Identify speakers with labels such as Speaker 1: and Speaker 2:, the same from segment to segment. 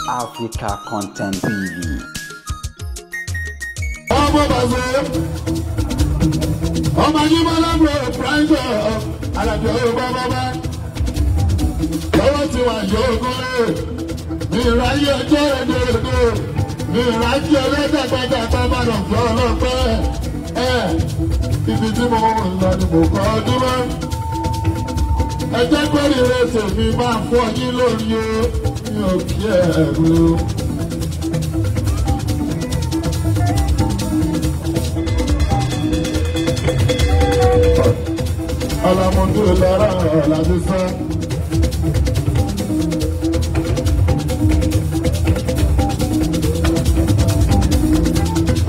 Speaker 1: Africa Content TV.
Speaker 2: Ọmọ bàbá ọmọ yìí máa lábọ̀ pàṣẹ alábí ọ̀rọ̀ bàbá lọ́wọ́ tí wà yóò gúnlẹ̀ ní ìráyé ọjọ́ ẹ̀dẹ̀ẹ̀dẹ̀ ní ìráyé ọlọ́dàgbàdàgbà máa lọ fún ọlọ́pẹ́ ẹ̀ ibi tí mo ń lọ ni mo kọ́ ọdún mọ́. Ẹ jẹ́ pé ìrẹsì mi máa fọ́ yín lórí o mi ò kí ẹ̀ rú. Ọlọ́mọdé lọ́rọ̀ láti sọ.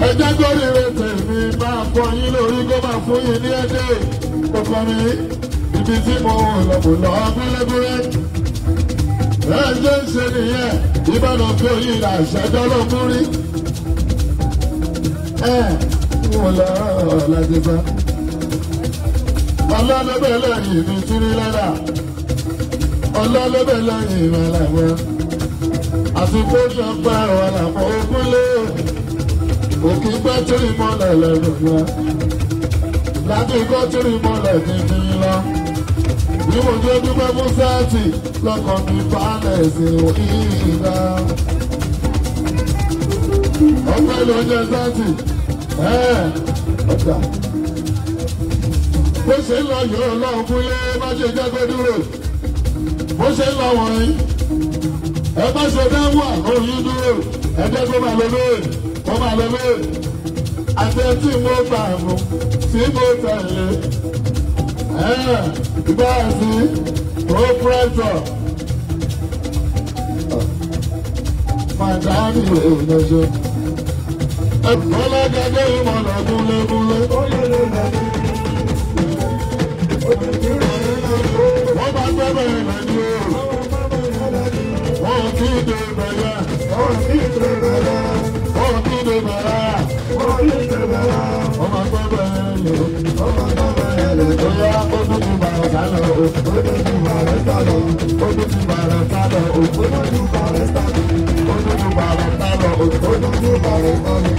Speaker 2: Ẹ jẹ́ kó rírẹ tèmi máa fọ yín lórí kó máa fún yín ní ẹ̀dẹ́. Kò kàn mí ibi tí mo lọ kò lọ gúlégúlé. Ẹ jẹ́ ń ṣe nìyẹn ìbáná tó yín àṣẹjọ́ ló mú rí. Ẹ mo lọ́rọ̀ láti sọ. Ọlọ́lọ́bẹ̀ lẹ́yìn mi tírí lẹ́dà. Ọlọ́lọ́bẹ̀ lẹ́yìn mi làwọn. Àti kójú ọpẹ́ wà làwọn ogúnlé. Òkè gbẹ́ tírí mọ́lẹ̀ lẹ́nu yẹn. Láti kọ́ tírí mọ́lẹ̀ ní fi lọ. Bí mo jẹ́ dúpẹ́ fún sẹ́ẹ̀tì lọ́kàn mi balẹ̀ sí ìgbà. Ọpẹ́ ló jẹ sẹ́ẹ̀tì. Ọjà. Bó ṣe ń lọ yóò lọ fúnlé má ṣe jẹ́ kó dúró. Bó ṣe ń lọ wọ̀nyí. Ẹ má ṣe dáwọ́ òyìn dúró. Ẹ jẹ́ kó máa lọ lóye. Kó máa lọ lóye. Àti tí mo gbà mú tí mo tẹ̀lé. Ìgbà sí ó pẹ́sọ̀. Màdámì èèyàn ṣe. Ọlọ́gàdé ìmọ̀lẹ̀ gúnlégúnlé. Wọ́n bá gbẹ́ bẹ̀rẹ̀ lẹ́nu o. Wọ́n kì í dé bẹ̀rẹ̀. Wọ́n kì í dé bẹ̀rẹ̀. Wọ́n kì í dé bẹ̀rẹ̀. Wọ́n bá gbẹ́ bẹ̀rẹ̀ lẹ́nu o. Oya ó dún ti bàrẹ̀ sálọ o. Ó dún ti bàrẹ̀ sálọ o. Ó dún ti bàrẹ̀ sálọ o. Ó dún ti bàrẹ̀ sálọ o. Ó dún ti bàrẹ̀ sálọ o. Ó dún ti bàrẹ̀ sálọ o.